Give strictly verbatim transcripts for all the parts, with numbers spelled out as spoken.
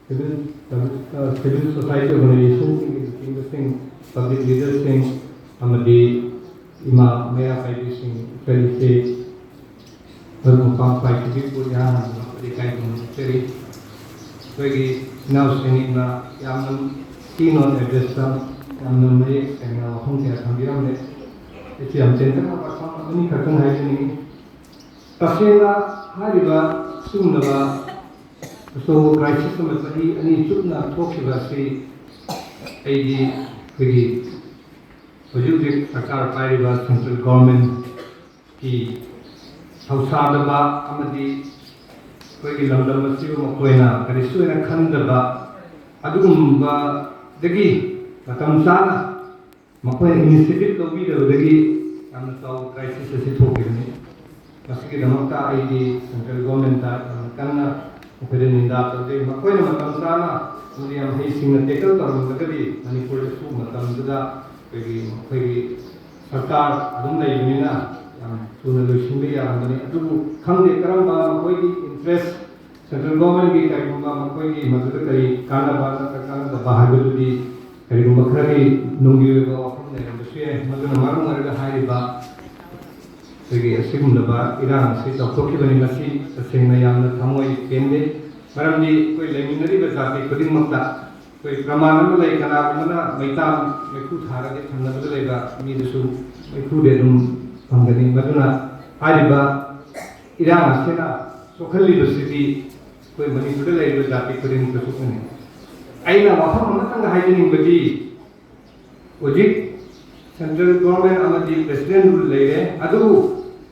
Civil civil society ꯑꯣꯔꯒꯅꯥꯏꯖꯦꯁꯟꯁꯤꯡꯒꯤ ꯂꯨꯆꯤꯡꯕꯁꯤꯡ, public ꯂꯤꯗꯔꯁꯤꯡ ꯑꯃꯗꯤ ꯏꯃꯥ ꯃꯩꯔꯥ ꯄꯥꯏꯕꯤꯁꯤꯡ, ꯏꯆꯜ ꯏꯆꯦ, ꯃꯔꯨꯞ ꯃꯄꯥꯡ ꯄꯥꯏꯈꯤꯕꯤꯕꯨ ꯏꯍꯥꯟ ꯍꯥꯟꯅ ꯂꯩꯀꯥꯏꯒꯤ ꯅꯤꯡꯖꯔꯤ꯫ ꯑꯩꯈꯣꯏꯒꯤ ꯏꯅꯥꯎꯁꯤꯡꯅ ꯌꯥꯝꯅ ꯀꯤ ꯅꯣꯠ ꯑꯦꯗ꯭ꯔꯦꯁꯇ ꯌꯥꯝꯅ ꯃꯌꯦꯛ ꯁꯦꯡꯅ ꯋꯥꯐꯝ ꯀꯌꯥ ꯊꯝꯕꯤꯔꯝꯂꯦ꯫ ꯑꯩꯁꯨ ꯌꯥꯝ ꯇꯦꯟꯇꯛꯅ ꯋꯥꯐꯝ ꯑꯅꯤꯈꯛꯇꯪ ꯍꯥꯏꯖꯅꯤꯡꯉꯤ꯫ ꯇꯁꯦꯡꯅ ꯍꯥꯏꯔꯤꯕ ꯁꯤꯒꯨꯝꯂꯕ ꯑꯆꯧꯕ ꯀ꯭ꯔꯥꯏꯁꯤꯁ ꯑꯃ ꯆꯍꯤ ꯑꯅꯤ ꯆꯨꯞꯅ ꯊꯣꯛꯈꯤꯕ ꯑꯁꯤ ꯑꯩꯗꯤ ꯑꯩꯈꯣꯏꯒꯤ ꯍꯧꯖꯤꯛ ꯍꯧꯖꯤꯛ ꯁꯔꯀꯥꯔ ꯄꯥꯏꯔꯤꯕ ꯁꯦꯟꯇ꯭ꯔꯦꯜ ꯒꯣꯔꯃꯦꯟꯀꯤ ꯊꯧꯁꯥꯗꯕ ꯑꯃꯗꯤ ꯑꯩꯈꯣꯏꯒꯤ ꯂꯝꯗꯝ ꯑꯁꯤꯕꯨ ꯃꯈꯣꯏꯅ ꯀꯔꯤꯁꯨ ꯑꯣꯏꯅ ꯈꯟꯗꯕ ꯑꯗꯨꯒꯨꯝꯕꯗꯒꯤ ꯃꯇꯝ ꯆꯥꯅ ꯃꯈꯣꯏꯅ ꯏꯅꯤꯁꯤꯌꯦꯇꯤꯚ ꯂꯧꯕꯤꯗꯕꯗꯒꯤ ꯌꯥꯝꯅ ꯆꯥꯎꯕ ꯀ꯭ꯔꯥꯏꯁꯤꯁ ꯑꯁꯤ ꯊꯣꯛꯈꯤꯕꯅꯤ꯫ ꯃꯁꯤꯒꯤꯗꯃꯛꯇ ꯑꯩꯗꯤ ꯁꯦꯟꯇ꯭ꯔꯦꯜ ꯒꯣꯔꯃꯦꯟꯇ ꯌꯥꯝꯅ ꯀꯟꯅ ꯃꯈꯣꯏꯗ ꯅꯤꯟꯗꯥ ꯇꯧꯖꯩ꯫ ꯃꯈꯣꯏꯅ ꯃꯇꯝ ꯆꯥꯅ ꯑꯃꯗꯤ ꯌꯥꯝ ꯍꯩꯁꯤꯡꯅ ꯇꯦꯀꯜ ꯇꯧꯔꯝꯂꯒꯗꯤ ꯃꯅꯤꯄꯨꯔꯗꯁꯨ ꯃꯇꯝꯗꯨꯗ ꯑꯩꯈꯣꯏꯒꯤ, ꯃꯈꯣꯏꯒꯤ ꯁꯔꯀꯥꯔ ꯑꯗꯨꯝ ꯂꯩꯕꯅꯤꯅ ꯌꯥꯝ ꯊꯨꯅ ꯂꯣꯏꯁꯤꯟꯕ ꯌꯥꯔꯝꯒꯅꯤ꯫ ꯑꯗꯨꯕꯨ ꯈꯪꯗꯦ ꯀꯔꯝꯕ ꯃꯈꯣꯏꯒꯤ ꯏꯟꯇꯔꯦꯁ, ꯁꯦꯟꯇ꯭ꯔꯦꯜ ꯒꯣꯔꯃꯦꯟꯒꯤ ꯀꯔꯤꯒꯨꯝꯕ ꯃꯈꯣꯏꯒꯤ ꯃꯗꯨꯗ ꯀꯔꯤ ꯀꯥꯟꯅꯕ ꯅꯠꯇ꯭ꯔꯒ ꯀꯥꯟꯅꯗꯕ ꯍꯥꯏꯕꯗꯨꯗꯤ ꯀꯔꯤꯒꯨꯝꯕ ꯈꯔꯒꯤ ꯅꯨꯡꯒꯤ ꯑꯣꯏꯕ ꯋꯥꯐꯝ ꯂꯩꯔꯝꯕꯁꯨ ꯌꯥꯏ꯫ ꯃꯗꯨꯅ ꯃꯔꯝ ꯑꯣꯏꯔꯒ ꯍꯥꯏꯔꯤꯕ ꯑꯩꯈꯣꯏꯒꯤ ꯑꯁꯤꯒꯨꯝꯂꯕ ꯏꯔꯥꯡ ꯑꯁꯤ ꯆꯥꯎꯊꯣꯛꯈꯤꯕꯅꯤ꯫ ꯃꯁꯤ ꯇꯁꯦꯡꯅ ꯌꯥꯝꯅ ꯊꯃꯣꯏ ꯄꯦꯟꯗꯦ꯫ ꯃꯔꯝꯗꯤ ꯑꯩꯈꯣꯏ ꯂꯩꯃꯤꯟꯅꯔꯤꯕ ꯖꯥꯇꯤ ꯈꯨꯗꯤꯡꯃꯛꯇ ꯑꯩꯈꯣꯏ ꯄ꯭ꯔꯃꯥꯟ ꯑꯃ ꯂꯩ, "ꯀꯅꯥꯒꯨꯝꯕꯅ ꯃꯩꯇꯥꯟ ꯃꯩꯈꯨ ꯊꯥꯔꯗꯤ ꯊꯪꯅꯕꯗ ꯂꯩꯕ ꯃꯤꯗꯨꯁꯨ ꯃꯩꯈꯨꯗꯤ ꯑꯗꯨꯝ ꯐꯪꯒꯅꯤ"꯫ ꯃꯗꯨꯅ ꯍꯥꯏꯔꯤꯕ ꯏꯔꯥꯡ ꯑꯁꯤꯅ ꯁꯣꯛꯍꯜꯂꯤꯕꯁꯤꯗꯤ ꯑꯩꯈꯣꯏ ꯃꯅꯤꯄꯨꯔꯗ ꯂꯩꯔꯤꯕ ꯖꯥꯇꯤ ꯈꯨꯗꯤꯡꯃꯛꯇ ꯁꯣꯛꯍꯟꯅꯤꯡꯉꯤ꯫ ꯑꯩꯅ ꯋꯥꯐꯝ ꯑꯃꯇꯪꯒ ꯍꯥꯏꯖꯅꯤꯡꯕꯗꯤ, ꯍꯧꯖꯤꯛ ꯁꯦꯟꯇ꯭ꯔꯦꯜ ꯒꯣꯔꯃꯦꯟ ꯑꯃꯗꯤ ꯄ꯭ꯔꯦꯁꯤꯗꯦꯟ ꯔꯨꯜ ꯂꯩꯔꯦ, ꯑꯗꯨꯕꯨ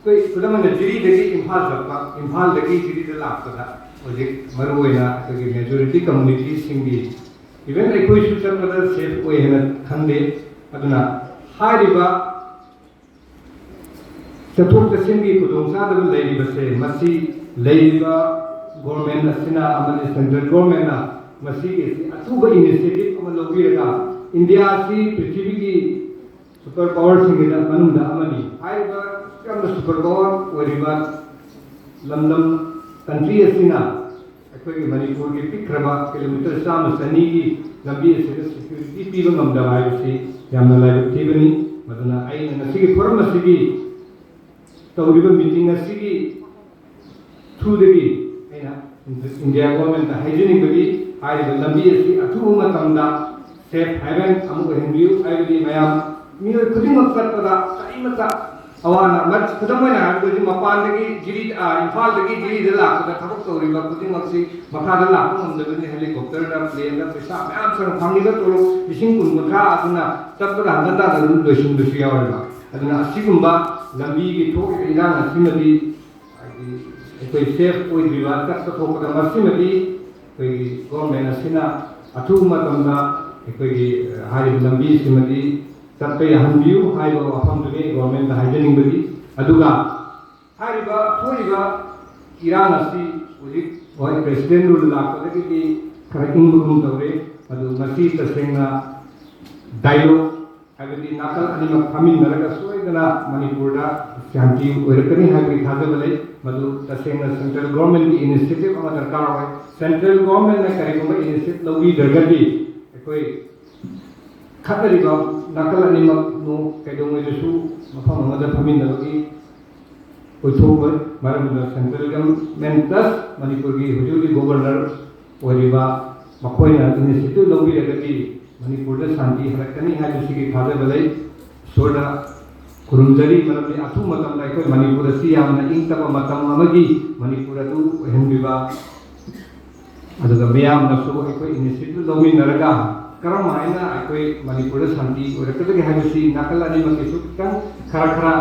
ꯑꯩꯈꯣꯏ ꯈꯨꯗꯝ ꯑꯣꯏꯅ ꯖꯤꯔꯤꯗꯒꯤ ꯏꯝꯐꯥꯜ ꯆꯠꯄ, ꯏꯝꯐꯥꯜꯗꯒꯤ ꯖꯤꯔꯤꯗ ꯂꯥꯛꯄꯗ ꯍꯧꯖꯤꯛ ꯃꯔꯨꯑꯣꯏꯅ ꯑꯩꯈꯣꯏꯒꯤ ꯃꯦꯖꯣꯔꯤꯇꯤ ꯀꯝꯃꯨꯅꯤꯇꯤꯁꯤꯡꯒꯤ, ꯏꯚꯟ ꯑꯩꯈꯣꯏꯁꯨ ꯆꯠꯄꯗ ꯁꯦꯐ ꯑꯣꯏ ꯍꯥꯏꯅ ꯈꯟꯗꯦ꯫ ꯑꯗꯨꯅ ꯍꯥꯏꯔꯤꯕ ꯆꯠꯊꯣꯛ ꯆꯠꯁꯤꯟꯒꯤ ꯈꯨꯗꯣꯡꯆꯥꯗꯕ ꯂꯩꯔꯤꯕꯁꯦ, ꯃꯁꯤ ꯂꯩꯔꯤꯕ ꯒꯣꯔꯃꯦꯟ ꯑꯁꯤꯅ ꯑꯃꯗꯤ ꯁꯦꯟꯇ꯭ꯔꯦꯜ ꯒꯣꯔꯃꯦꯟꯅ ꯃꯁꯤꯒꯤ ꯑꯊꯨꯕ ꯏꯅꯤꯁꯤꯌꯦꯇꯤꯚ ꯑꯃ ꯂꯧꯕꯤꯔꯒ, ꯏꯟꯗꯤꯌꯥ ꯑꯁꯤ ꯄ꯭ꯔꯤꯊꯤꯕꯤꯒꯤ ꯁꯨꯄꯔ ꯄꯥꯋꯔꯁꯤꯡꯒꯤ ꯃꯅꯨꯡꯗ ꯑꯃꯅꯤ꯫ ꯍꯥꯏꯔꯤꯕ ꯌꯥꯝꯅ ꯁꯨꯄꯔ ꯄꯥꯋꯔ ꯑꯣꯏꯔꯤꯕ ꯂꯝꯗꯝ, ꯀꯟꯇ꯭ꯔꯤ ꯑꯁꯤꯅ ꯑꯩꯈꯣꯏꯒꯤ ꯃꯅꯤꯄꯨꯔꯒꯤ ꯄꯤꯛꯈ꯭ꯔꯕ ꯀꯤꯂꯣꯃꯤꯇꯔ ꯆꯥꯝꯃ ꯆꯅꯤꯒꯤ ꯂꯝꯕꯤ ꯑꯁꯤꯗ ꯁꯦꯀ꯭ꯌꯨꯔꯤꯇꯤ ꯄꯤꯕ ꯉꯝꯗꯕ ꯍꯥꯏꯕꯁꯤ ꯌꯥꯝꯅ ꯂꯥꯏꯕꯛ ꯊꯤꯕꯅꯤ꯫ ꯃꯗꯨꯅ ꯑꯩꯅ ꯉꯁꯤꯒꯤ ꯐꯣꯔꯝ ꯑꯁꯤꯒꯤ ꯇꯧꯔꯤꯕ ꯃꯤꯇꯤꯡ ꯑꯁꯤꯒꯤ ꯊ꯭ꯔꯨꯗꯒꯤ ꯑꯩꯅ ꯏꯟꯗꯤꯌꯥ ꯒꯣꯔꯃꯦꯟꯇ ꯍꯥꯏꯖꯅꯤꯡꯕꯗꯤ, ꯍꯥꯏꯔꯤꯕ ꯂꯝꯕꯤ ꯑꯁꯤ ꯑꯊꯨꯕ ꯃꯇꯝꯗ ꯁꯦꯐ ꯍꯦꯕꯟ ꯑꯃ ꯑꯣꯏꯍꯟꯕꯤꯌꯨ꯫ ꯍꯥꯏꯕꯗꯤ ꯃꯌꯥꯝ, ꯃꯤꯑꯣꯏ ꯈꯨꯗꯤꯡꯃꯛ ꯆꯠꯄꯗ ꯀꯔꯤꯃꯠꯇ ꯑꯋꯥꯅ, ꯃ-, ꯈꯨꯗꯝ ꯑꯣꯏꯅ ꯍꯥꯏꯔꯕꯗ ꯍꯧꯖꯤꯛ ꯃꯄꯥꯟꯗꯒꯤ ꯖꯤꯔꯤ, ꯑ, ꯏꯝꯐꯥꯜꯗꯒꯤ ꯖꯤꯔꯤꯗ ꯂꯥꯛꯄꯗ ꯊꯕꯛ ꯇꯧꯔꯤꯕ ꯈꯨꯗꯤꯡꯃꯛꯁꯤ ꯃꯈꯥꯗ ꯂꯥꯛꯄ ꯉꯝꯗꯕꯅꯤ꯫ ꯍꯦꯂꯤꯀꯣꯞꯇꯔꯗ, ꯄ꯭ꯂꯦꯟꯗ ꯄꯩꯁꯥ ꯃꯌꯥꯝ ꯆꯪ, ꯐꯪꯉꯤꯕ ꯇꯣꯂꯣꯞ ꯂꯤꯁꯤꯡ ꯀꯨꯟ ꯀꯨꯟꯊ꯭ꯔꯥ ꯑꯗꯨꯅ ꯆꯠꯄꯗ ꯍꯟꯒꯠ ꯍꯟꯗꯥꯗ ꯑꯗꯨꯝ ꯂꯣꯏꯁꯤꯟꯕꯁꯨ ꯌꯥꯎꯔꯤꯕ꯫ ꯑꯗꯨꯅ ꯑꯁꯤꯒꯨꯝꯕ ꯂꯝꯕꯤꯒꯤ ꯊꯣꯛꯂꯤꯕ ꯏꯔꯥꯡ ꯑꯁꯤꯃꯗꯤ, ꯍꯥꯏꯗꯤ, ꯑꯩꯈꯣꯏ ꯁꯦꯐ ꯑꯣꯏꯗ꯭ꯔꯤꯕ ꯆꯠꯄ ꯊꯣꯛꯄꯗ, ꯃꯁꯤꯃꯗꯤ ꯑꯩꯈꯣꯏꯒꯤ ꯒꯣꯔꯃꯦꯟ ꯑꯁꯤꯅ ꯑꯊꯨꯕ ꯃꯇꯝꯗ ꯑꯩꯈꯣꯏꯒꯤ ꯍꯥꯏꯔꯤꯕ ꯂꯝꯕꯤꯁꯤꯃꯗꯤ ꯆꯠꯄ ꯌꯥꯍꯟꯕꯤꯌꯨ ꯍꯥꯏꯕ ꯋꯥꯐꯝꯗꯨꯅꯤ ꯒꯣꯔꯃꯦꯟꯗ ꯍꯥꯏꯖꯅꯤꯡꯕꯗꯤ꯫ ꯑꯗꯨꯒ ꯍꯥꯏꯔꯤꯕ ꯊꯣꯛꯏꯕ ꯏꯔꯥꯡ ꯑꯁꯤ ꯍꯧꯖꯤꯛ, ꯍꯣꯏ, ꯄ꯭ꯔꯦꯁꯤꯗꯦꯟ ꯔꯨꯜ ꯂꯥꯛꯄꯗꯒꯤꯗꯤ ꯈꯔ ꯏꯪꯕꯒꯨꯝ ꯇꯧꯔꯦ꯫ ꯑꯗꯨ ꯃꯁꯤ ꯇꯁꯦꯡꯅ ꯗꯥꯏꯂꯣꯒ, ꯍꯥꯏꯕꯗꯤ ꯅꯥꯀꯜ ꯑꯅꯤꯃꯛ ꯐꯝꯃꯤꯟꯅꯔꯒ ꯁꯣꯏꯗꯅ ꯃꯅꯤꯄꯨꯔꯗ ꯁꯥꯟꯇꯤ ꯑꯣꯏꯔꯛꯀꯅꯤ ꯍꯥꯏꯕꯒꯤ ꯊꯥꯖꯕ ꯂꯩ꯫ ꯃꯗꯨ ꯇꯁꯦꯡꯅ ꯁꯦꯟꯇ꯭ꯔꯦꯜ ꯒꯣꯔꯃꯦꯟꯒꯤ ꯏꯅꯤꯁꯤꯌꯦꯇꯤꯚ ꯑꯃ ꯗꯔꯀꯥꯔ ꯑꯣꯏ꯫ ꯁꯦꯟꯇ꯭ꯔꯦꯜ ꯒꯣꯔꯃꯦꯟꯅ ꯀꯔꯤꯒꯨꯝꯕ ꯏꯅꯤꯁꯤꯌꯦꯇꯤꯚ ꯂꯧꯕꯤꯗ꯭ꯔꯒꯗꯤ ꯑꯩꯈꯣꯏ ꯈꯠꯅꯔꯤꯕ ꯅꯥꯀꯜ ꯑꯅꯤꯃꯛ ꯅꯣ-, ꯀꯩꯗꯧꯉꯩꯗꯁꯨ ꯃꯐꯝ ꯑꯃꯗ ꯐꯝꯃꯤꯟꯅꯕꯒꯤ ꯑꯣꯏꯊꯣꯛꯂꯣꯏ꯫ ꯃꯔꯝꯗ ꯁꯦꯟꯇ꯭ꯔꯦꯜ ꯒꯚꯔꯟꯃꯦꯟ ꯄ꯭ꯂꯁ ꯃꯅꯤꯄꯨꯔꯒꯤ ꯍꯧꯖꯤꯛ ꯍꯧꯖꯤꯛ ꯒꯣꯕꯔꯅꯔ ꯑꯣꯏꯔꯤꯕ ꯃꯈꯣꯏꯅ ꯏꯅꯤꯁꯤꯌꯦꯇꯤꯚ ꯂꯧꯕꯤꯔꯒꯗꯤ ꯃꯅꯤꯄꯨꯔꯗ ꯁꯥꯟꯇꯤ ꯍꯜꯂꯛꯀꯅꯤ ꯍꯥꯏꯕꯁꯤꯒꯤ ꯊꯥꯖꯕ ꯂꯩ꯫ ꯏꯁꯣꯔꯗ ꯈꯨꯔꯨꯝꯖꯔꯤ, ꯃꯔꯝꯗꯤ ꯑꯊꯨꯕ ꯃꯇꯝꯗ ꯑꯩꯈꯣꯏ ꯃꯅꯤꯄꯨꯔ ꯑꯁꯤ ꯌꯥꯝꯅ ꯏꯪ ꯇꯞꯄ ꯃꯇꯝ ꯑꯃꯒꯤ ꯃꯅꯤꯄꯨꯔ ꯑꯗꯨ ꯑꯣꯏꯍꯟꯕꯤꯕ, ꯑꯗꯨꯒ ꯃꯤꯌꯥꯝꯅꯁꯨ ꯑꯩꯈꯣꯏ ꯏꯅꯤꯁꯤꯌꯦꯇꯤꯚ ꯂꯧꯃꯤꯟꯅꯔꯒ ꯀꯔꯝ ꯍꯥꯏꯅ ꯑꯩꯈꯣꯏ ꯃꯅꯤꯄꯨꯔꯗ ꯁꯥꯟꯇꯤ ꯑꯣꯏꯔꯛꯀꯗꯒꯦ ꯍꯥꯏꯕꯁꯤ ꯅꯥꯀꯜ ꯑꯅꯤꯃꯛꯀꯤꯁꯨ ꯈꯤꯇꯪ, ꯈꯔ ꯈꯔ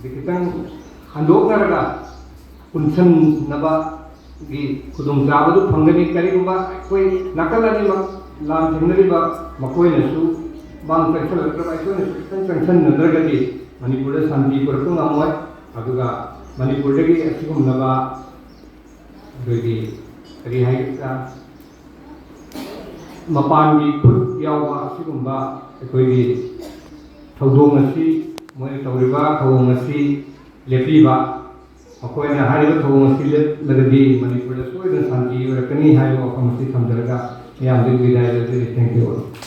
ꯈꯤꯇꯪ ꯍꯟꯗꯣꯛꯅꯔꯒ ꯄꯨꯟꯁꯤꯟꯅꯕꯒꯤ ꯈꯨꯗꯣꯡꯆꯥꯕꯗꯨ ꯐꯪꯒꯅꯤ꯫ ꯀꯔꯤꯒꯨꯝꯕ ꯑꯩꯈꯣꯏ ꯅꯥꯀꯜ ꯑꯅꯤꯃꯛ ꯂꯥꯟ ꯊꯦꯡꯅꯔꯤꯕ ꯃꯈꯣꯏꯅꯁꯨ ꯃꯥꯡ ꯆꯪꯁꯤꯜꯂꯛꯇ꯭ꯔꯕ, ꯑꯩꯈꯣꯏꯅꯁꯨ ꯈꯤꯇꯪ ꯆꯪꯁꯤꯟꯅꯗ꯭ꯔꯒꯗꯤ ꯃꯅꯤꯄꯨꯔꯗ ꯁꯥꯟꯇꯤ ꯄꯨꯔꯛꯄ ꯉꯝꯃꯣꯏ꯫ ꯑꯗꯨꯒ ꯃꯅꯤꯄꯨꯔꯗꯒꯤ ꯑꯁꯤꯒꯨꯝꯂꯕ ꯑꯩꯈꯣꯏꯒꯤ ꯀꯔꯤ ꯍꯥꯏꯒꯗ꯭ꯔꯥ, ꯃꯄꯥꯟꯒꯤ ꯈꯨꯠ ꯌꯥꯎꯕ ꯑꯁꯤꯒꯨꯝꯕ ꯑꯩꯈꯣꯏꯒꯤ ꯊꯧꯗꯣꯛ ꯑꯁꯤ, ꯃꯣꯏꯅ ꯇꯧꯔꯤꯕ ꯊꯧꯑꯣꯡ ꯑꯁꯤ ꯂꯦꯞꯄꯤꯕ ꯃꯈꯣꯏꯅ ꯍꯥꯏꯔꯤꯕ ꯊꯧꯑꯣꯡ ꯑꯁꯤ ꯂꯦꯞꯂꯒꯗꯤ ꯃꯅꯤꯄꯨꯔꯗ ꯁꯣꯏꯗꯅ ꯁꯥꯟꯇꯤ ꯑꯣꯏꯔꯛꯀꯅꯤ ꯍꯥꯏꯕ ꯋꯥꯐꯝ ꯑꯁꯤ ꯊꯝꯖꯔꯒ ꯃꯌꯥꯝꯗꯒꯤ ꯕꯤꯗꯥꯏ ꯂꯧꯖꯔꯤ꯫ Thank you all.